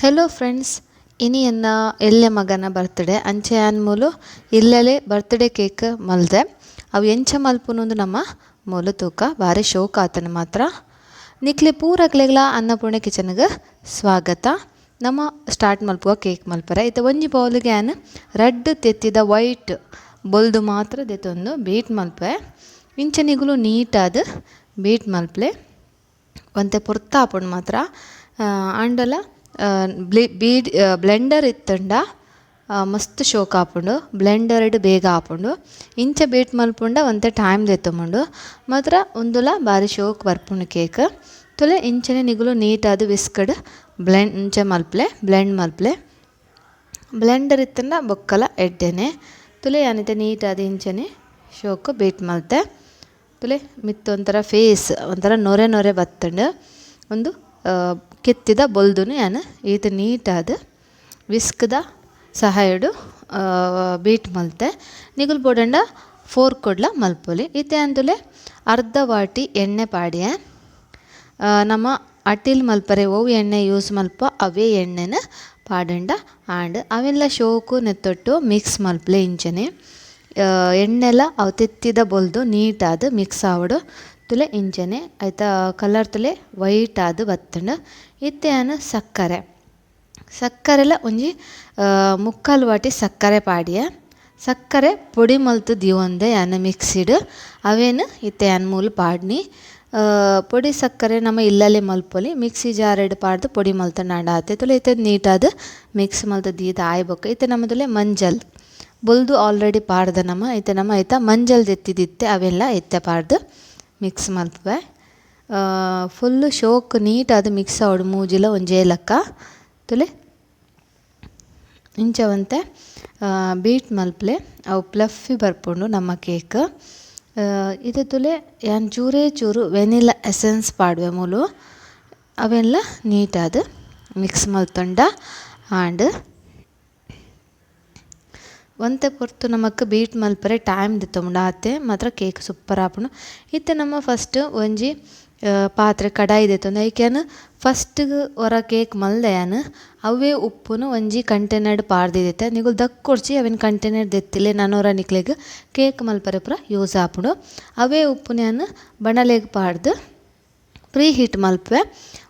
Hello friends, ಇನಿ ಎನ್ನ ಎಲ್ಲೆ ಮಗನ ಬರ್ತ್ಡೇ ಅಂಚೆ ಆನ್ ಮೂಲು ಇಲ್ಲಲೆ ಬರ್ತ್ಡೇ ಕೇಕ್ ಮಲ್ದೆ. ಅವು ಎಂಚ ಮಲ್ಪುನೊಂದು ನಮ್ಮ ಮೂಲು ತೂಕ ಬಾರಿ ಶೋಕ್ ಆತನ ಮಾತ್ರ. ನಿಕ್ಲೆ ಪೂರಕ್ಲೆಗ್ಲ ಅನ್ನಪೂರ್ಣ ಕಿಚನ್ಗೆ ಸ್ವಾಗತ. ನಮ್ಮ ಸ್ಟಾರ್ಟ್ ಮಲ್ಪುವ ಕೇಕ್ ಮಲ್ಪರೆ. ಇತ್ತೆ ಒಂಜಿ ಬೌಲ್ಗೆ ಆನ್ ರಡ್ಡ್ ತೆತ್ತಿದ ವೈಟ್ ಬೊಲ್ದು ಮಾತ್ರ ದೆತೊಂದು ಬೀಟ್ ಮಲ್ಪೆ. ಇಂಚ ನಿಗುಲು ನೀಟಾದ್ ಬೀಟ್ ಮಲ್ಪಲೆ. ಒಂತೆ ಪೊರ್ತ ಆಪುಂಡು ಮಾತ್ರ. ಆಂಡಲ ಬೀಡ್ ಬ್ಲೆಂಡರ್ ಇತ್ತಂಡ ಮಸ್ತ್ ಶೋಕ್ ಆಪುಂಡು. ಬ್ಲೆಂಡರ್ಡ್ ಬೇಗ ಆಪುಂಡು. ಇಂಚ ಬೀಟ್ ಮಲ್ಪುಂಡ ಒಂತೆ ಟೈಮ್ ದೆತ್ತೊಂಬುಂಡು ಮಾತ್ರ. ಉಂದುಲ ಬಾರಿ ಶೋಕ್ ಬರ್ಪುಂಡು ಕೇಕ್. ತುಲೆ ಇಂಚನೆ ನಿಗುಲು ನೀಟಾದ್ ವಿಸ್ಕಡ್ ಬ್ಲೆಂಡ್ ಇಂಚ ಮಲ್ಪಲೆ, ಬ್ಲೆಂಡ್ ಮಲ್ಪಲೆ. ಬ್ಲೆಂಡರ್ ಇತ್ತಂಡ ಬೊಕ್ಕಲ ಎಡ್ಡೆನೆ. ತುಲೆ ಯಾನಿತ್ತೆ ನೀಟಾದ್ ಇಂಚನೆ ಶೋಕ್ ಬೀಟ್ ಮಲ್ತೆ. ತುಲೆ ಮಿತ್ತ್ ಒಂಥರ ಫೇಸ್ ಒಂಥರ ನೊರೆ ನೊರೆ ಬತ್ತುಂಡು. ಉಂದು ಕೆತ್ತಿದ ಬೊಲ್ದುನು ಯಾನ್ ಈತ್ ನೀಟಾದ್ ವಿಸ್ಕ್ದ ಸಹಾಯೊಡು ಬೀಟ್ ಮಲ್ತೆ. ನಿಗುಲು ಬೋಡಂಡ ಫೋರ್ಕ್ ಕೊಡ್ಲ ಮಲ್ಪೊಲಿ. ಇತ್ತೆ ಅಂತುಲೆ ಅರ್ಧ ವಾಟಿ ಎಣ್ಣೆ ಪಾಡ್ಯೆ. ನಮ ಅಟಿಲ್ ಮಲ್ಪರೆ ಒವು ಎಣ್ಣೆ ಯೂಸ್ ಮಲ್ಪ ಅವೇ ಎಣ್ಣೆನ ಪಾಡಂಡ ಆಂಡ್. ಅವೆಲ್ಲ ಶೋಕು ನೆತ್ತೊಟ್ಟು ಮಿಕ್ಸ್ ಮಲ್ಪಲೆ. ಇಂಚನೆ ಎಣ್ಣೆಲ ಅವು ತೆತ್ತಿದ ಬೊಲ್ದು ನೀಟಾದ್ ಮಿಕ್ಸ್ ಆವೊಡು. ತುಲೆ ಇಂಚನೆ ಐತ ಕಲರ್ ತುಲೆ ವೈಟ್ ಆದ್ ಬತ್ತುಂಡು. ಇತ್ತೆ ಯಾನ್ ಸಕ್ಕರೆ ಸಕ್ಕರೆಲ ಒಂಜಿ ಮುಕ್ಕಾಲು ವಾಟಿ ಸಕ್ಕರೆ ಪಾಡ್ಯೆ. ಸಕ್ಕರೆ ಪೊಡಿ ಮಲ್ತ್ ದೀವೊಂದೆ ಯಾನ್ ಮಿಕ್ಸಿಡ್. ಅವೇನು ಇತ್ತೆ ಯಾನ್ ಮೂಲು ಪಾಡ್ನಿ. ಪೊಡಿ ಸಕ್ಕರೆ ನಮ ಇಲ್ಲಲೆ ಮಲ್ಪೊಲಿ. ಮಿಕ್ಸಿ ಜಾರ್ಡ್ ಪಾಡ್ದು ಪೊಡಿ ಮಲ್ತುಂಡ ಆತೆ. ತುಲೆ ಇತ್ತೆ ನೀಟಾದ್ ಮಿಕ್ಸ್ ಮಲ್ತ್ ದೀದ್ ಆಯಿ ಬೊಕ್ಕ ಇತ್ತೆ ನಮದುಲೆ ಮಂಜಲ್ ಬೊಲ್ದು ಆಲ್ರೆಡಿ ಪಾಡ್ದ ನಮ. ಇತ್ತೆ ನಮ ಐತ ಮಂಜಲ್ ದೆತ್ತಿದಿತ್ತೆ, ಅವೆಲ್ಲ ಇತ್ತೆ ಪಾಡ್ದು ಮಿಕ್ಸ್ ಮಲ್ಪುವೆ. ಫುಲ್ಲು ಶೋಕ್ ನೀಟಾದ್ ಮಿಕ್ಸ್ ಆವೊಡು ಮೂಜಿಲ ಒಂಜೇ ಲೆಕ್ಕ. ತುಲೆ ಇಂಚ ಒಂತೆ ಬೀಟ್ ಮಲ್ಪಲೆ. ಅವು ಪ್ಲಫಿ ಬರ್ಪುಂಡು ನಮ್ಮ ಕೇಕ್. ಇತ್ತೆ ತುಲೆ ಯಾನ್ ಚೂರೇ ಚೂರು ವೆನಿಲಾ ಎಸೆನ್ಸ್ ಪಾಡುವೆ ಮೂಲು. ಅವೆಲ್ಲ ನೀಟಾದ್ ಮಿಕ್ಸ್ ಮಲ್ತುಂಡ ಆಂಡ್. ಒಂತೆ ಪೊರ್ತು ನಮಕ್ ಬೀಟ್ ಮಲ್ಪರೆ ಟೈಮ್ ದೆತ್ತೊಂಬುಂಡು ಆತೆ ಮಾತ್ರ ಕೇಕ್ ಸೂಪರ್ ಆಪುಂಡು. ಇತ್ತೆ ನಮ ಫಸ್ಟ್ ಒಂಜಿ ಪಾತ್ರೆ ಕಡಾಯಿ ದೆತ್ತೊಂದು ಐಕ್ ಯಾನ್ ಫಸ್ಟ್ ಒರ ಕೇಕ್ ಮಲ್ದೆ ಯಾನ್. ಅವೇ ಉಪ್ಪುನು ಒಂಜಿ ಕಂಟೈನರ್ಡ್ ಪಾಡ್ದಿತ್ತೆ. ನಿಕುಲು ದಕ್ಕೊಡ್ಚಿ, ಅವೆನ್ ಕಂಟೈನರ್ ದೆತ್ತಿಲೆ ನನೊರ ನಿಕ್ಲೆಗ್ ಕೇಕ್ ಮಲ್ಪರೆ ಪೂರ ಯೂಸ್ ಆಪುಂಡು. ಅವೇ ಉಪ್ಪುನು ಯಾನ್ ಬಣಲೆಗ್ ಪಾಡ್ದು ಪ್ರೀ ಹೀಟ್ ಮಲ್ಪುವೆ.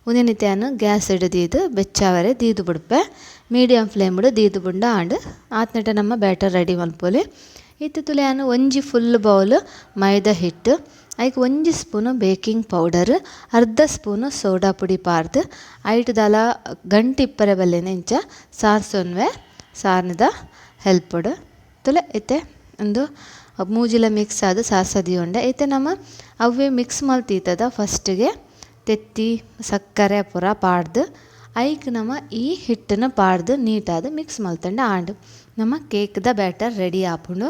ಉಂದೆನ್ ಇತ್ತೆ ಯಾನ್ ಗ್ಯಾಸ್ ದೀದ್ ಬೆಚ್ಚಾವರೆ ದೀದ್ ಬುಡ್ಪೆ. ಮೀಡಿಯಂ ಫ್ಲೇಮ್ ದೀದ್ ಬುಂಡ ಆಂಡ್. ಆತ್ನೆಟ ನಮ್ಮ ಬ್ಯಾಟರ್ ರೆಡಿ ಮಲ್ಪೊಲಿ. ಇತ್ತೆ ತುಲೆ ಯಾನ್ ಒಂಜಿ ಫುಲ್ ಬೌಲ್ ಮೈದಾ ಹಿಟ್ಟು, ಐಕ್ ಒಂಜಿ spoon baking powder, ಅರ್ಧ ಸ್ಪೂನು ಸೋಡಾ ಪುಡಿ ಪಾಡ್ದು ಐಟ್ ದಾಲ ಗಂಟು ಇಪ್ಪರೆ ಬಲ್ಲೆನೆ ಇಂಚ ಸಾರ್ಸೊನ್ವೆ ಸಾರ್ನದ ಹೆಲ್ಪುಡು. ತುಲೆ ಇತ್ತೆ ಉಂದು ಮೂಜಿಲ ಮಿಕ್ಸ್ ಆದ್ ಸಾರ್ಸ ದೀವೊಂಡೆ. ಇತ್ತೆ ನಮ ಅವ್ವೆ ಮಿಕ್ಸ್ ಮಲ್ತಿತ್ತದ ಫಸ್ಟ್ಗೆ ತೆತ್ತಿ ಸಕ್ಕರೆ ಪೂರ ಪಾಡ್ದು ಐಕ್ ನಮ ಈ ಹಿಟ್ಟನ್ನು ಪಾಡ್ದು ನೀಟಾದ್ ಮಿಕ್ಸ್ ಮಲ್ತುಂಡ ಆಂಡ್. ನಮ್ಮ ಕೇಕ್ದ ಬ್ಯಾಟರ್ ರೆಡಿ ಆಪುಂಡು.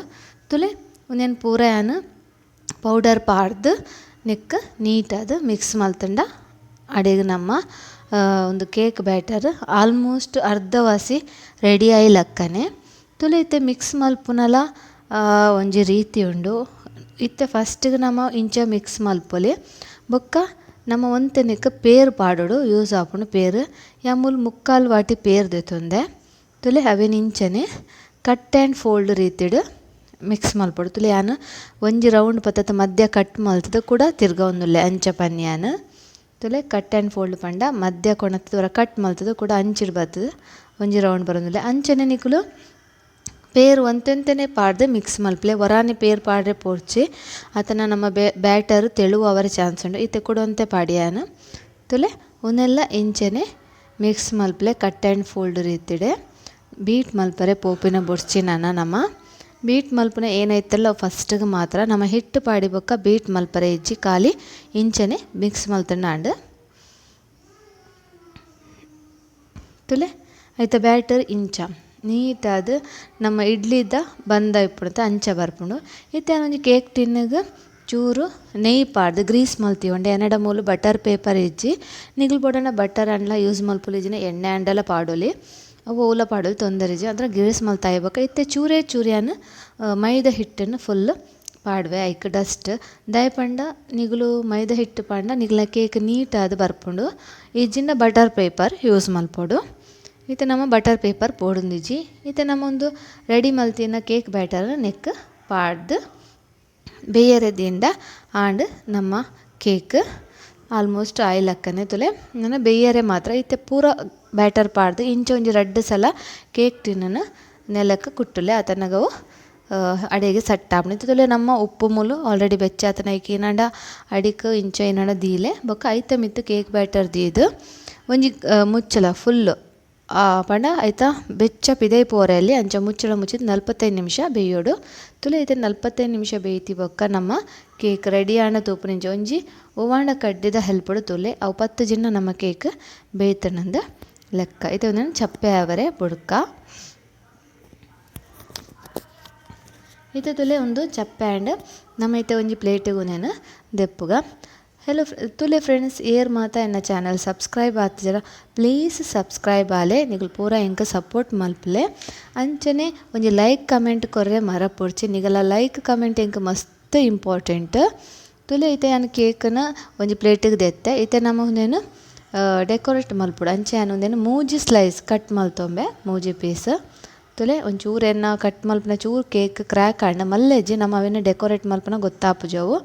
ತುಲೆ ಉಂದೆನ್ ಪೂರ ಯಾನ್ ಪೌಡರ್ ಪಾಡ್ದು ನೆಕ್ಕ್ ನೀಟಾದ್ ಮಿಕ್ಸ್ ಮಲ್ತುಂಡ ಅಡೆಗ್ ನಮ್ಮ ಉಂದು cake batter almost ಅರ್ಧ ವಾಸಿ ರೆಡಿ ಆಯಿ ಲೆಕ್ಕನೆ. ತುಲೆ ಇತ್ತೆ ಮಿಕ್ಸ್ ಮಲ್ಪುನಲ ಒಂಜಿ ರೀತಿ ಉಂಡು. ಇತ್ತೆ ಫಸ್ಟ್ಗೆ ನಮ ಇಂಚ ಮಿಕ್ಸ್ ಮಲ್ಪೊಲಿ. ಬೊಕ್ಕ ನಮ ಒಂತೆ ನೆಕ್ಕ್ ಪೇರ್ ಪಾಡೊಡು, ಯೂಸ್ ಆಪುಂಡು ಪೇರ್. ಯಾನ್ ಮೂಲು ಮುಕ್ಕಾಲು ವಾಟಿ ಪೇರ್ ದೆತೊಂದೆ. ತುಲೆ ಅವೆನ್ ಇಂಚನೆ cut and fold ರೀತಿಡ್ ಮಿಕ್ಸ್ ಮಲ್ಪೊಡು. ತುಲೆ ಯಾನ್ ಒಂಜಿ ರೌಂಡ್ ಪತ್ತತ್ತ ಮಧ್ಯ ಕಟ್ ಮಲ್ತುದು ಕೂಡ ತಿರ್ಗವೊಂದುಲ್ಲೆ, ಅಂಚ ಪನ್ನಿ ಯಾನ್. ತುಲೆ cut and fold ಪಂಡ ಮಧ್ಯ ಕೊನತ್ದ್ ಕಟ್ ಮಲ್ತುದು ಕೂಡ ಅಂಚಿಡ್ ಬತ್ತುದು ಒಂಜಿ ರೌಂಡ್ ಬರೊಂದುಲ್ಲೆ. ಅಂಚನೆ ನಿಕುಲು ಪೇರ್ ಒಂತೆಂತೆನೆ ಪಾಡ್ದು ಮಿಕ್ಸ್ ಮಲ್ಪಲೆ. ಒರಾನೆ ಪೇರ್ ಪಾಡ್ರೆ ಪೋಡ್ಚಿ, ಅತನ ನಮ್ಮ ಬ್ಯಾಟರ್ ತೆಳು ಆವರೆ ಚಾನ್ಸ್ ಉಂಡು. ಇತ್ತೆ ಕೂಡ ಒಂತೆ ಪಾಡ್ಯೆ ಯಾನ್. ತುಲೆ ಉಂದೆಲ್ಲ ಇಂಚನೆ ಮಿಕ್ಸ್ ಮಲ್ಪಲೆ cut and fold ರೀತಿಡೆ. Beet ಮಲ್ಪರೆ ಪೋಪಿನ ಬೊಡ್ಚಿ ನನ. ನಮ ಬೀಟ್ ಮಲ್ಪುನ ಏನೈತಲ್ಲ ಫಸ್ಟ್ಗೆ ಮಾತ್ರ ನಮ ಹಿಟ್ಟು ಪಾಡಿ ಬೊಕ್ಕ ಬೀಟ್ ಮಲ್ಪರೆ ಇಜ್ಜಿ, ಖಾಲಿ ಇಂಚನೆ ಮಿಕ್ಸ್ ಮಲ್ತುಂಡ. ತುಲೆ ಐತ ಬ್ಯಾಟರ್ ಇಂಚ ನೀಟಾದ್ ನಮ್ಮ ಇಡ್ಲಿದ ಬಂದ ಇಪ್ಪುಂಡು ಅಂಚ ಬರ್ಪುಂಡು. ಇತ್ತೆ ಯಾನ್ ಒಂಜಿ ಕೇಕ್ ಟಿನ್ಗ್ ಚೂರು ನೆಯ್ಯಿ ಪಾಡ್ದು ಗ್ರೀಸ್ ಮಲ್ತಿಯೊಂಡೆ. ಎನಡ ಮೂಲು ಬಟರ್ ಪೇಪರ್ ಇಜ್ಜಿ. ನಿಗುಲು ಬೋಡಾಂಡ ಬಟರ್ ಆಂಡಲ ಯೂಸ್ ಮಲ್ಪೊಲಿ, ಇಜ್ಜಿಂಡ ಎಣ್ಣೆ ಆಂಡಲ ಪಾಡೊಲಿ, ಅವು ಒವುಲ ಪಾಡೊಲಿ, ತೊಂದರೆ ಇಜ್ಜಿ. ಅಂದ್ರ ಗ್ರೀಸ್ ಮಲ್ತಾಯಿ ಬೊಕ್ಕ ಇತ್ತೆ ಚೂರೇ ಚೂರು ಯಾನ್ ಮೈದಾ ಹಿಟ್ಟನ್ನು ಫುಲ್ ಪಾಡುವೆ ಐಕ್ ಡಸ್ಟ್. ದಾಯೆ ಪಂಡ ನಿಗುಲು ಮೈದಾ ಹಿಟ್ಟು ಪಾಡ್ಂಡ ನಿಗುಲ್ನ ಕೇಕ್ ನೀಟಾದ್ ಬರ್ಪುಂಡು. ಇಜ್ಜಿಂಡ butter paper use ಮಲ್ಪೊಡು. ಇತ್ತೆ ನಮ್ಮ ಬಟರ್ ಪೇಪರ್ ಪೋಡುಂದಿಜಿ. ಇತ್ತೆ ನಮ್ಮ ಒಂದು ರೆಡಿ ಮಲ್ತಿನ cake batter neck ಪಾಡ್ದು ಬೇಯರೆ ದಿಂಡ ಆಂಡ್ ನಮ್ಮ ಕೇಕ್ ಆಲ್ಮೋಸ್ಟ್ ಆಯಿಲಕ್ಕನೆ ತುಲೆ ನನ ಬೇಯರೆ ಮಾತ್ರ. ಇತ್ತೆ ಪೂರ ಬ್ಯಾಟರ್ ಪಾಡ್ದು ಇಂಚ ಒಂಜಿ ರಡ್ಡ್ ಸಲ ಕೇಕ್ ಟಿನ್ನನ್ ನೆಲಕ್ ಕುಟ್ಟುಲೆ ಆತನಗವು ಅಡೆಗೆ ಸೆಟ್ ಆಪುಂಡು. ಇತ್ತೆ ತುಲೆ ನಮ್ಮ ಉಪ್ಪು ಮೂಲು ಆಲ್ರೆಡಿ ಬೆಚ್ಚ ಆತನ ಐಕ್ ಏನಾಂಡ ಅಡಿಕ್ ಇಂಚ ಏನಾಂಡ ದೀಲೆ ಬೊಕ್ಕ ಐತ ಮಿತ್ತ್ ಕೇಕ್ ಬ್ಯಾಟರ್ ದೀದ್ ಒಂಜಿ ಮುಚ್ಚಲ ಫುಲ್ ಪಂಡ ಐತ ಬೆಚ್ಚ ಪಿದೈ ಪೋರೆಲ್ಲಿ ಅಂಚ ಮುಚ್ಚಳ ಮುಚ್ಚಿದ್ 45 ನಿಮಿಷ ಬೇಯೋಡು. ತುಲೆ ಐತೆ 45 ನಿಮಿಷ ಬೇಯ್ತಿ ಬೊಕ್ಕ ನಮ್ಮ ಕೇಕ್ ರೆಡಿ ಆಂಡ ತೂಪುನಿಂಚ ಒಂಜಿ ಒವಾಂಡ ಕಡ್ಡಿದ ಹೆಲ್ಪುಡು ತುಲೆ ಅವು 10 ಜಿನ್ನ ನಮ್ಮ ಕೇಕ್ ಬೇಯ್ತನಂದ ಲೆಕ್ಕ. ಇತ್ತೆ ಒಂದೊಂದು ಚಪ್ಪೆ ಆವರೆ ಬುಡ್ಕ. ಇತ್ತೆ ತುಲೆ ಒಂದು ಚಪ್ಪೆ ಆಂಡ್ ನಮ್ಮ ಇತ್ತೆ ಒಂಜಿ ಪ್ಲೇಟಿಗೂ ನೇನು ದೆಪ್ಪುಗ. ಹಲೋ ತುಲೆ ಫ್ರೆಂಡ್ಸ್, ಏರ್ ಮಾತ ಎನ್ನ ಚಾನಲ್ ಸಬ್ಸ್ಕ್ರೈಬ್ ಆತಿಜರ ಪ್ಲೀಸ್ ಸಬ್ಸ್ಕ್ರೈಬ್ ಆಲೆ, ನಿಗುಲು ಪೂರ ಎಂಕ್ ಸಪೋರ್ಟ್ ಮಲ್ಪುಲೆ. ಅಂಚನೆ ಒಂಜಿ ಲೈಕ್ ಕಮೆಂಟ್ ಕೊರ್ರೆ ಮರಪೊಡ್ಚಿ, ನಿಗಲ ಲೈಕ್ ಕಮೆಂಟ್ ಎಂಕ್ ಮಸ್ತ್ ಇಂಪಾರ್ಟೆಂಟ್. ತುಲೆ ಇತ್ತೆ ಯಾನ್ ಕೇಕ್ನ ಒಂಜಿ ಪ್ಲೇಟಿಗೆ ದೆತ್ತೆ. ಇತ್ತೆ ನಮ್ಮ ಉಂದೆನ್ ಡೆಕೋರೇಟ್ ಮಲ್ಪೊಡು. ಅಂಚೆ ಯಾನ್ ಉಂದೆನ್ ಮೂಜಿ ಸ್ಲೈಸ್ ಕಟ್ ಮಲ್ತೊಂಬೆ, ಮೂಜಿ ಪೀಸ್. ತುಲೆ ಒಂಚೂರು ಎನ್ನ ಕಟ್ ಮಲ್ಪುನ ಚೂರು ಕೇಕ್ ಕ್ರ್ಯಾಕ್ ಆಂಡ ಮಲ್ಲೆಜ್ಜಿ ನಮ್ಮ ಅವೆನ್ ಡೆಕೋರೇಟ್ ಮಲ್ಪುನ ಗೊತ್ತಾಪುಜವು.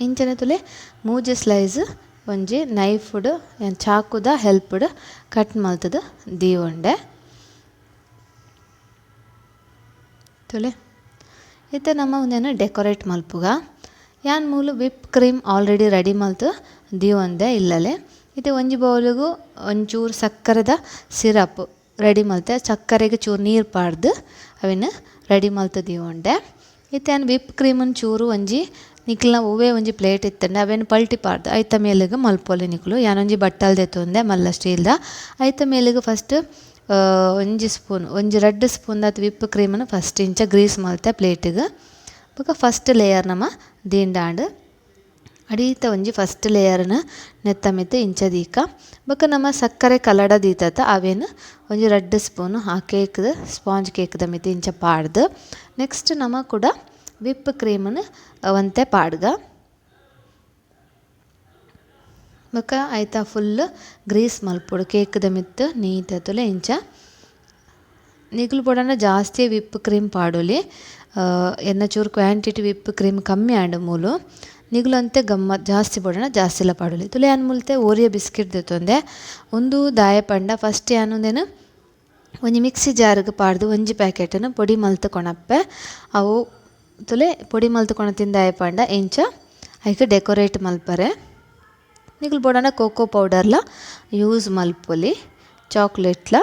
ಇಂಚನೆ ತುಲೆ ಮೂಜಿ ಸ್ಲೈಸ್ ಒಂಜಿ ನೈಫುಡು ಚಾಕುದ ಹೆಲ್ಪುಡು ಕಟ್ ಮಲ್ತದು ದೀವೊಂಡೆ. ತುಲೆ ಇತ್ತೆ ನಮ್ಮ ಉಂದೆನ್ ಡೆಕೋರೇಟ್ ಮಲ್ಪುಗ. ಯಾನ್ ಮೂಲು whip cream already ready ಮಲ್ತು ದೀವೊಂದೆ ಇಲ್ಲಲೆ. ಇತ್ತೆ ಒಂಜಿ ಬೌಲುಗು ಒಂಚೂರು ಸಕ್ಕರೆದ ಸಿರಪ್ ರೆಡಿ ಮಲ್ತೆ, ಸಕ್ಕರೆಗೆ ಚೂರು ನೀರು ಪಾಡ್ದು ಅವೆನ್ ರೆಡಿ ಮಲ್ತು ದೀವೊಂಡೆ. ಇತ್ತೆ ಯಾನ್ ವಿಪ್ ಕ್ರೀಮನ್ ಚೂರು ಒಂಜಿ ನಿಕ್ಲ್ನ ಒವ್ವೇ ಒಂಜಿ ಪ್ಲೇಟ್ ಇತ್ತಂಡ ಅವೆನ್ ಪಲ್ಟಿ ಪಾಡ್ದು ಐತ ಮೇಲೆಗ್ ಮಲ್ಪೊಲಿ ನಿಕುಲು. ಯಾನೊಂಜಿ ಬಟ್ಟಲ್ ದೆತ್ತೊಂದೆ ಮಲ್ಲ ಸ್ಟೀಲ್ದ. ಐತ ಮೇಲೆಗ್ ಫಸ್ಟ್ ಒಂಜಿ ಸ್ಪೂನ್ ಒಂಜಿ ರಡ್ಡ್ ಸ್ಪೂನ್ ದಾತ್ ವಿಪ್ ಕ್ರೀಮನ್ ಫಸ್ಟ್ ಇಂಚ ಗ್ರೀಸ್ ಮಲ್ತೆ ಪ್ಲೇಟಿಗ್. ಬೊಕ ಫಸ್ಟ್ ಲೇಯರ್ ನಮ ದೀಂಡಾಂಡ್ ಅಡೀತ ಒಂಜಿ ಫಸ್ಟ್ ಲೇಯರ್ನ ನೆತ್ತ ಮಿತ್ತ್ ಇಂಚ ದೀಕ. ಬೊಕ ನಮ ಸಕ್ಕರೆ ಕಲಡ ದೀತತ ಅವೆನ್ ಒಂಜಿ ರಡ್ಡ್ ಸ್ಪೂನ್ ಆ ಕೇಕ್ದ ಸ್ಪಾಂಜ್ ಕೇಕ್ದ ಮಿತ್ತ್ ಇಂಚ ಪಾಡ್ದು ನೆಕ್ಸ್ಟ್ ನಮ ಕೂಡ ವಿಪ್ ಕ್ರೀಮನ್ ಒಂತೆ ಪಾಡ್ಗ. ಬೊಕ ಐತ ಫುಲ್ ಗ್ರೀಸ್ ಮಲ್ಪೊಡು ಕೇಕ್ದ ಮಿತ್ತ್ ನೀಟ್ ತುಲೆ ಇಂಚ. ನಿಗುಲು ಬೋಡಾಂಡ ಜಾಸ್ತಿ ವಿಪ್ ಕ್ರೀಮ್ ಪಾಡೊಲಿ, ಎನ್ನ ಚೂರು quantity whip cream ಕಮ್ಮಿ ಆಂಡ್ ಮೂಲು ನಿಗುಲು ಅಂತೆ ಗಮ್ಮತ್ ಜಾಸ್ತಿ ಬೋಡಾಂಡ ಜಾಸ್ತಿಲ ಪಾಡೊಲಿ. ತುಲೆ ಯಾನ್ ಮುಲ್ತೆ ಓರಿಯೋ ಬಿಸ್ಕೆಟ್ ದೆತ್ತೊಂದೆ. ಉಂದು ದಾಯೆ ಪಂಡ ಫಸ್ಟ್ ಯಾನ್ ಉಂದೆನ್ ಒಂಜಿ ಮಿಕ್ಸಿ ಜಾರ್ಗ್ ಪಾಡ್ದು ಒಂಜಿ ಪ್ಯಾಕೆಟನ್ನು ಪೊಡಿ ಮಲ್ತ್ ಕೊನಪ್ಪೆ. ಅವು ತುಲೆ ಪೊಡಿ ಮಲ್ತ್ ಕೊನತಿನ ದಾಯೆ ಪಂಡ ಇಂಚ ಐಕ್ ಡೆಕೋರೇಟ್ ಮಲ್ಪರೆ. ನಿಗುಲು ಬೋಡಾಂಡ ಕೋಕೋ ಪೌಡರ್ಲ ಯೂಸ್ ಮಲ್ಪೊಲಿ, ಚಾಕ್ಲೇಟ್ಲ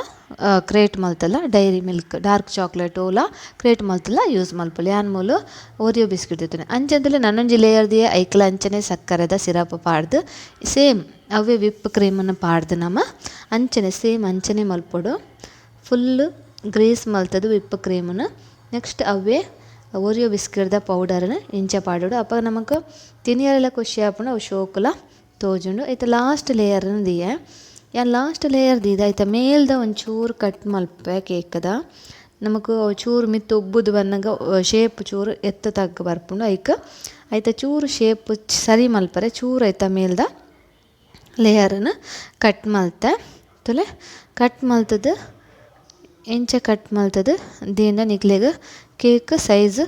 ಕ್ರೇಟ್ ಮಲ್ತಲ dairy milk dark chocolate ಓಲ ಕ್ರೇಟ್ ಮಲ್ತಲ ಯೂಸ್ ಮಲ್ಪೊಲಿ. ಯಾನ್ ಮೂಲು ಓರಿಯೋ ಬಿಸ್ಕೆಟ್ ದೆತ್ತೊಂದೆ. ಅಂಚಂತಲೇ ನನೊಂಜಿ ಲೇಯರ್ ದಿಯೆ ಐಕ್ಲ ಅಂಚನೆ ಸಕ್ಕರೆದ ಸಿರಪ್ ಪಾಡ್ದು ಸೇಮ್ ಅವೇ ವಿಪ್ ಕ್ರೀಮನ್ನು ಪಾಡ್ದು ನಮ ಅಂಚನೆ ಸೇಮ್ ಅಂಚನೆ ಮಲ್ಪೊಡು. ಫುಲ್ ಗ್ರೀಸ್ ಮಲ್ತದು ವಿಪ್ ಕ್ರೀಮನ್ನು. ನೆಕ್ಸ್ಟ್ ಅವೇ ಓರಿಯೋ ಬಿಸ್ಕೆಟ್ದ ಪೌಡರ್ನ ಇಂಚ ಪಾಡೋಡು. ಅಪಗ ನಮಕ್ ತಿನಿಯರೆಲ ಖುಷಿ ಆಪುಂಡು, ಅವು ಶೋಕುಲ ತೋಜುಂಡು. ಐತ ಲಾಸ್ಟ್ ಲೇಯರ್ನ ದಿಯೆ. ಯಾನ್ ಲಾಸ್ಟ್ ಲೇಯರ್ ದೀದ ಐತ ಮೇಲ್ದ ಒಂಚೂರು ಕಟ್ ಮಲ್ಪೆ ಕೇಕ್ದ. ನಮಕ್ ಚೂರು ಮಿತ್ತ್ ಉಬ್ಬುದು ಬನ್ನಗ ಶೇಪ್ ಚೂರು ಎತ್ತ ತಗ್ಗ ಬರ್ಪುಂಡು. ಐಕ್ ಐತ ಚೂರು ಶೇಪ್ ಸರಿ ಮಲ್ಪರೆ ಚೂರು ಐತ ಮೇಲ್ದ ಲೇಯರ್ನ ಕಟ್ ಮಲ್ತೆ. ತುಲೆ ಕಟ್ ಮಲ್ತದು ಇಂಚ ಕಟ್ ಮಲ್ತದು ದೀಂಡ ನಿಕ್ಲೆಗ್ ಕೇಕ್ ಸೈಜ್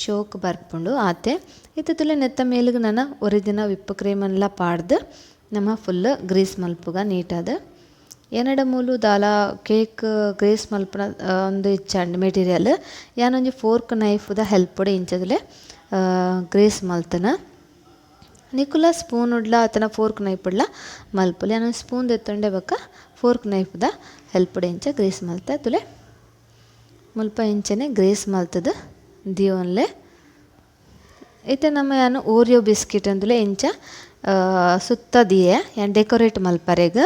ಶೋಕ್ ಬರ್ಪುಂಡು ಆತೆ. ಇತ್ತೆ ತುಲೆ ನೆತ್ತ ಮೇಲ್ಗ್ ನನ ಒರಿದಿನ ವಿಪ್ ಕ್ರೀಮನ್ಲ ಪಾಡ್ದು ನಮ ಫುಲ್ ಗ್ರೀಸ್ ಮಲ್ಪುಗ ನೀಟಾದ್. ಎನ್ನಡ ಮೂಲು ದಾಲ ಕೇಕ್ ಗ್ರೀಸ್ ಮಲ್ಪುನ ಒಂದು ಇಚ್ಚಾಂಡ್ ಮೆಟೀರಿಯಲ್. ಯಾನೊಂಜಿ ಫೋರ್ಕ್ ನೈಫ್ದ ಹೆಲ್ಪುಡು ಇಂಚ ತುಲೆ ಗ್ರೀಸ್ ಮಲ್ತನ. ನಿಕುಲ ಸ್ಪೂನ್ ಉಡ್ಲ ಅತನ ಫೋರ್ಕ್ ನೈಫ್ ಉಡ್ಲ ಮಲ್ಪೊಲಿ. ಯಾನೊಂಜಿ ಸ್ಪೂನ್ ದೆತ್ತೊಂಡೆ ಬೊಕ್ಕ ಫೋರ್ಕ್ ನೈಫ್ದ ಹೆಲ್ಪುಡು ಇಂಚ ಗ್ರೀಸ್ ಮಲ್ತೆ. ತುಲೆ ಮುಲ್ಪ ಇಂಚನೆ ಗ್ರೀಸ್ ಮಲ್ತದು ದೀವೊನ್ಲೆ. ಇತ್ತೆ ನಮ ಯಾನ್ ಓರಿಯೋ ಬಿಸ್ಕೆಟ್ ಅಂದುಲೆ ಇಂಚ ಸುತ್ತ ದಿಯೆ ಯಾನ್ ಡೆಕೋರೇಟ್ ಮಲ್ಪರೆಗ್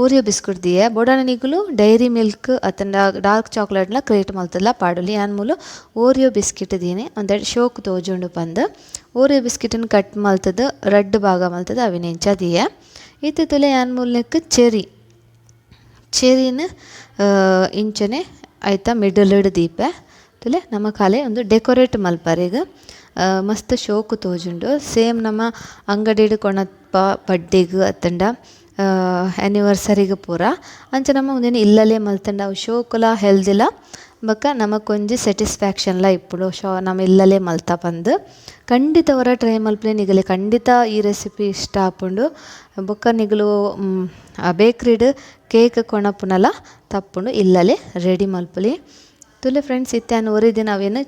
ಓರಿಯೋ ಬಿಸ್ಕೆಟ್ ದಿಯೆ. ಬೋಡಾಂಡ ನಿಕುಲು ಡೈರಿ ಮಿಲ್ಕ್ ಅತ್ತಂಡ ಡಾರ್ಕ್ ಚಾಕ್ಲೇಟ್ಲ ಕ್ರಿಯೇಟ್ ಮಲ್ತುಲ ಪಾಡೊಲಿ. ಯಾನ್ ಮೂಲು ಓರಿಯೋ ಬಿಸ್ಕೆಟ್ ದೀನೆ ಒಂದೆಡ್ ಶೋಕ್ ತೋಜುಂಡು ಪಂದ್ ಓರಿಯೋ ಬಿಸ್ಕೆಟ್ನ್ ಕಟ್ ಮಲ್ತದು ರಡ್ಡ್ ಭಾಗ ಮಲ್ತದು ಅವೆನ್ ಇಂಚ ದಿಯೆ. ಇತ್ತೆ ತುಲೆ ಯಾನ್ ಮೂಲು ಚೆರಿ ಚೆರಿನ್ ಇಂಚನೆ ಐತ ಮಿಡಲ್ ಡ್ ದೀಪೆ. ತುಲೆ ನಮ ಖಾಲಿ ಒಂದು ಡೆಕೋರೇಟ್ ಮಲ್ಪರೆಗ್ ಮಸ್ತ್ ಶೋಕು ತೋಜುಂಡು. ಸೇಮ್ ನಮ ಅಂಗಡಿಡ್ ಕೊನಪ್ಪ ಬಡ್ಡೆಗ್ ಅತ್ತಂಡ ಆನಿವರ್ಸರಿಗೆ ಪೂರ ಅಂಚ ನಮ್ಮ ಉಂದೆನ್ ಇಲ್ಲಲೇ ಮಲ್ತಂಡ ಅವು ಶೋಕುಲ ಹೆಲ್ದಿಲ ಬೊಕ್ಕ ನಮಕೊಂಜಿ ಸ್ಯಾಟಿಸ್ಫ್ಯಾಕ್ಷನ್ ಲ ಇಪ್ಪುಂಡು ಶೋ ನಮ ಇಲ್ಲಲೇ ಮಲ್ತ ಪಂದ್ ಖಂಡಿತ ಹೊರ ಟ್ರೈ ಮಲ್ಪಲೆ ನಿಗಲೆ ಖಂಡಿತ ಈ ರೆಸಿಪಿ ಇಷ್ಟ ಆಪುಂಡು ಬೊಕ್ಕ ನಿಗಲು ಬೇಕ್ರಿಡ್ ಕೇಕ್ ಕೊನಪುನಲ ತಪ್ಪುಂಡು ಇಲ್ಲಲೇ ರೆಡಿ ಮಲ್ಪುಲಿ ತುಲೆ ಫ್ರೆಂಡ್ಸ್ ಇತ್ತೆ ಒರಿದಿನ ಅವೇನು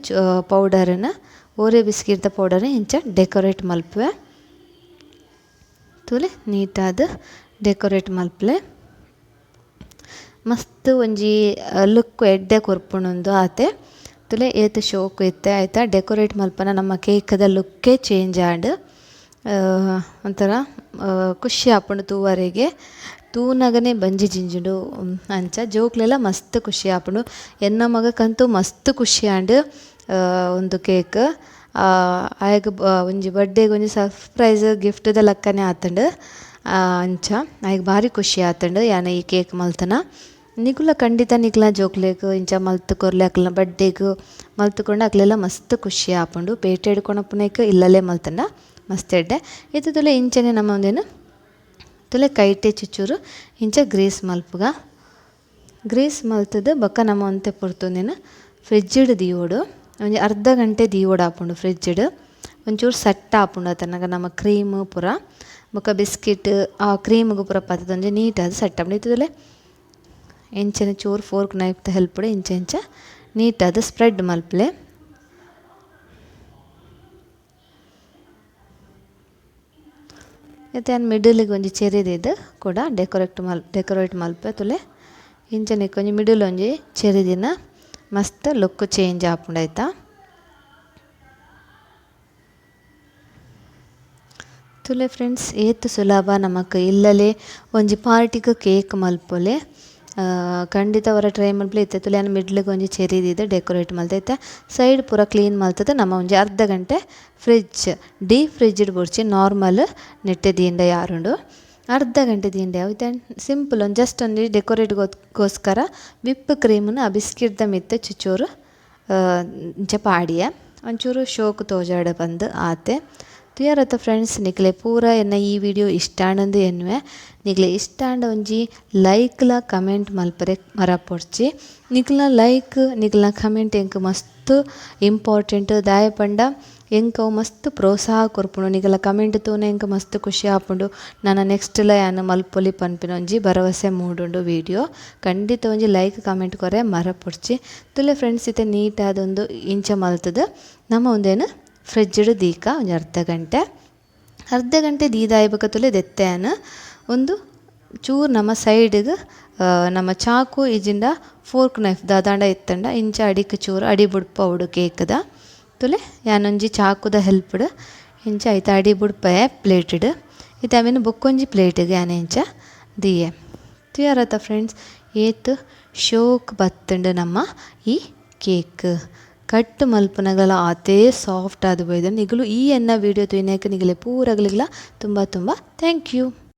ಪೌಡರ್ನ ಓರಿಯೋ ಬಿಸ್ಕಿಟ್ದ ಪೌಡರ್ ಇಂಚ ಡೆಕೋರೇಟ್ ಮಲ್ಪುವೆ ತುಲೆ ನೀಟಾದ ಡೆಕೋರೇಟ್ ಮಲ್ಪಲೆ ಮಸ್ತ್ ಒಂಜಿ ಲುಕ್ ಎಡ್ಡೆ ಕೊರ್ಪುಂಡು ಆತೆ ತುಲೆ ಏತ್ ಶೋಕು ಇತ್ತೆ ಆಯ್ತಾ ಡೆಕೋರೇಟ್ ಮಲ್ಪನ ನಮ್ಮ ಕೇಕ್ದ ಲುಕ್ಕೇ ಚೇಂಜ್ ಆಂಡ್ ಒಂಥರ ಖುಷಿ ಆಪುಂಡು ತೂವರೆಗೆ ತೂನಗನೆ ಬಂಜಿ ಜಿಂಜುಂಡು ಅಂಚ ಜೋಕ್ಲೆಲ್ಲ ಮಸ್ತ್ ಖುಷಿ ಆಪುಂಡು ಎನ್ನ ಮಗಕಂತೂ ಮಸ್ತ್ ಖುಷಿ ಆಂಡ್ ಒಂದು ಕೇಕ್ ಆಯಗ್ ಒಂಜಿ ಬರ್ಡೇಗ್ ಒಂಜಿ ಸರ್ಪ್ರೈಸ್ ಗಿಫ್ಟ್ದ ಲಕ್ಕನೆ ಆತಂಡು ಅಂಚ ಆಯಗ್ ಭಾರಿ ಖುಷಿ ಆತಂಡು ಯಾನ್ ಈ ಕೇಕ್ ಮಲ್ತನ ನಿಕುಲ ಖಂಡಿತ ನಿಕ್ಲ ಜೋಕ್ಲೆಗ್ ಇಂಚ ಮಲ್ತ್ ಕೊರ್ಲೆ ಅಕ್ಲ್ನ ಬರ್ಡೇಗ್ ಮಲ್ತ್ ಅಕ್ಲೆಲ್ಲ ಮಸ್ತ್ ಖುಷಿ ಆಪುಂಡು ಪೇಟೆಡ್ ಕೊನಪುನೈಕ್ ಇಲ್ಲಲೇ ಮಲ್ತಂಡ ಮಸ್ತ್ ಎಡ್ಡೆ ಇತ್ತೆ ತುಲೆ ಇಂಚನೆ ನಮ್ಮ ಒಂದೇನು ತುಲೆ ಕೈಟೆ ಚುಚ್ಚೂರು ಇಂಚ ಗ್ರೀಸ್ ಮಲ್ಪುಗ ಗ್ರೀಸ್ ಮಲ್ತದ ಬೊಕ್ಕ ನಮ್ಮ ಒಂತೆ ಪೊರ್ತುಂದೇನು ಫ್ರಿಜ್ಡ್ ದೀವೊಡು ಒಂಜಿ ಅರ್ಧ ಗಂಟೆ ದೀವೊಡು ಆಪುಂಡು ಫ್ರಿಜ್ಡ್ ಒಂಚೂರು ಸೆಟ್ ಆಪುಂಡು ಅತನಗ ನಮ್ಮ ಕ್ರೀಮ್ ಪೂರ ಬೊಕ್ಕ ಬಿಸ್ಕಿಟ್ ಆ ಕ್ರೀಮ್ಗ್ ಪೂರ ಪತ್ತುದು ಒಂಜಿ ನೀಟಾದ್ ಸೆಟ್ ಆಪುಂಡು ಇತ್ತುಲೆ ಇಂಚನೆ ಚೂರು ಫೋರ್ಕ್ ನೈಫ್ದ ಹೆಲ್ಪ್ ಇಂಚ ಇಂಚ ನೀಟಾದ್ ಸ್ಪ್ರೆಡ್ ಮಲ್ಪುಲೆ ಇತ್ತೆ ಯಾನ್ ಮಿಡಲ್ಗ್ ಒಂಜಿ ಚೆರಿ ದೀದ್ ಕೂಡ ಡೆಕೋರೇಟ್ ಮಲ್ಪೆ ತುಲೆ ಇಂಚನೆ ಒಂಜಿ ಮಿಡಲ್ ಒಂಜಿ ಚೆರಿ ದಿನ ಮಸ್ತ್ ಲುಕ್ ಚೇಂಜ್ ಆಪುಂಡು ಆಯ್ತಾ ತುಲೆ ಫ್ರೆಂಡ್ಸ್ ಏತ್ ಸುಲಭ ನಮಕ್ ಇಲ್ಲಲೇ ಒಂಜಿ ಪಾರ್ಟಿಗ್ ಕೇಕ್ ಮಲ್ಪೊಲೆ ಖಂಡಿತ ಹೊರ ಟ್ರೈ ಮಲ್ಪಲೆ ಇತ್ತೆ ತುಲೆ ಯಾನ್ ಮಿಡ್ಲ್ಗ್ ಒಂಜಿ ಚೆರಿ ದೀದ್ ಡೆಕೋರೇಟ್ ಮಲ್ತೆ ಇತ್ತೆ ಸೈಡ್ ಪೂರ ಕ್ಲೀನ್ ಮಲ್ತದ ನಮ್ಮ ಒಂಜಿ ಅರ್ಧ ಗಂಟೆ ಫ್ರಿಜ್ ಡೀಪ್ ಫ್ರಿಜ್ಡ್ ಬೊಡ್ಚಿ ನಾರ್ಮಲ್ ನೆಟ್ಟೆ ದೀಂಡ ಯಾರುಂಡು ಅರ್ಧ ಗಂಟೆ ದೀಂಡ ಇತ್ತೆ ಸಿಂಪಲ್ ಒಂಜಿ ಜಸ್ಟ್ ಒಂಜಿ ಡೆಕೋರೇಟ್ ಗೋಸ್ಕರ ವಿಪ್ ಕ್ರೀಮ್ನ ಆ ಬಿಸ್ಕಿಟ್ದ ಮಿತ್ತ್ ಚುಚೂರು ಇಂಚ ಪಾಡಿಯೆ ಒಂಚೂರು ಶೋಕ್ ತೋಜಾಡ್ ಪಂದ್ ಆತೆ ತುಯರತ ಫ್ರೆಂಡ್ಸ್ ನಿಕ್ಲೆ ಪೂರ ಎನ್ನ ಈ ವಿಡಿಯೋ ಇಷ್ಟ ಆಂಡಂದು ಎನ್ನುವೆ ನಿಕ್ಲೆ ಇಷ್ಟ ಆಂಡ ಒಂಜಿ ಲೈಕ್ಲ ಕಮೆಂಟ್ ಮಲ್ಪರೆ ಮರಪೊಡ್ಚಿ ನಿಕ್ಲ್ನ ಲೈಕ್ ನಿಕ್ಲ್ನ ಕಮೆಂಟ್ ಎಂಕ್ ಮಸ್ತ್ ಇಂಪಾರ್ಟೆಂಟ್ ದಾಯೆ ಪಂಡ ಎಂಕ್ ಅವು ಮಸ್ತ್ ಪ್ರೋತ್ಸಾಹ ಕೊರ್ಪುಂಡು ನಿಕಲ್ನ ಕಮೆಂಟ್ ತೂನ ಎಂಕ್ ಮಸ್ತ್ ಖುಷಿ ಆಪುಂಡು ನನ ನೆಕ್ಸ್ಟ್ ಲ ಯಾನ್ ಮಲ್ಪೊಲಿ ಪನ್ಪಿನ ಒಂಜಿ ಭರವಸೆ ಮೂಡುಂಡು ವಿಡಿಯೋ ಖಂಡಿತ ಒಂಜಿ ಲೈಕ್ ಕಮೆಂಟ್ ಕೊರೆ ಮರಪೊಡ್ಚಿ ತುಲೆ ಫ್ರೆಂಡ್ಸ್ ಇತ್ತೆ ನೀಟಾದ ಒಂದು ಇಂಚ ಮಲ್ತದ ನಮ ಒಂದೇನು ಫ್ರಿಜ್ಡ್ ದೀಕ ಒಂಜಿ ಅರ್ಧ ಗಂಟೆ ದೀದಾಯಿ ಬೊಕ ತುಲೆ ದೆತ್ತೆನ್ ಒಂದು ಚೂರು ನಮ್ಮ ಸೈಡ್ಗ್ ನಮ್ಮ ಚಾಕು ಇಜಿಂಡ ಫೋರ್ಕ್ ನೈಫ್ ದಾದಾಂಡ ಇತ್ತಂಡ ಇಂಚ ಅಡಿಕ್ ಚೂರು ಅಡಿ ಬುಡ್ಪವೊಡು ಕೇಕ್ದ ತುಲೆ ಯಾನೊಂಜಿ ಚಾಕುದ ಹೆಲ್ಪ್ಡ್ ಇಂಚ ಐತ ಅಡಿ ಬುಡ್ಪೆ ಪ್ಲೇಟ್ಡ್ ಇತ್ತೆ ಅವೆನ್ ಬೊಕ್ಕೊಂಜಿ ಪ್ಲೇಟ್ಗ್ ಯಾನ್ ಇಂಚ ದೀಯೆ ತೂಯರತ ಫ್ರೆಂಡ್ಸ್ ಏತ್ ಶೋಕ್ ಬತ್ತುಂಡು ನಮ್ಮ ಈ ಕೇಕ್ ಕಟ್ ಮಲ್ಪುನಗಲ ಆತೇ ಸಾಫ್ಟ್ ಆದ್ ಪೋಯ್ದ ನಿಗುಲು ಈ ಎನ್ನ ವಿಡಿಯೋ ತೂಯಿನಕ್ ನಿಗಲೆ ಪೂರಗಲಿಗ್ಲ ತುಂಬ ತುಂಬ thank you.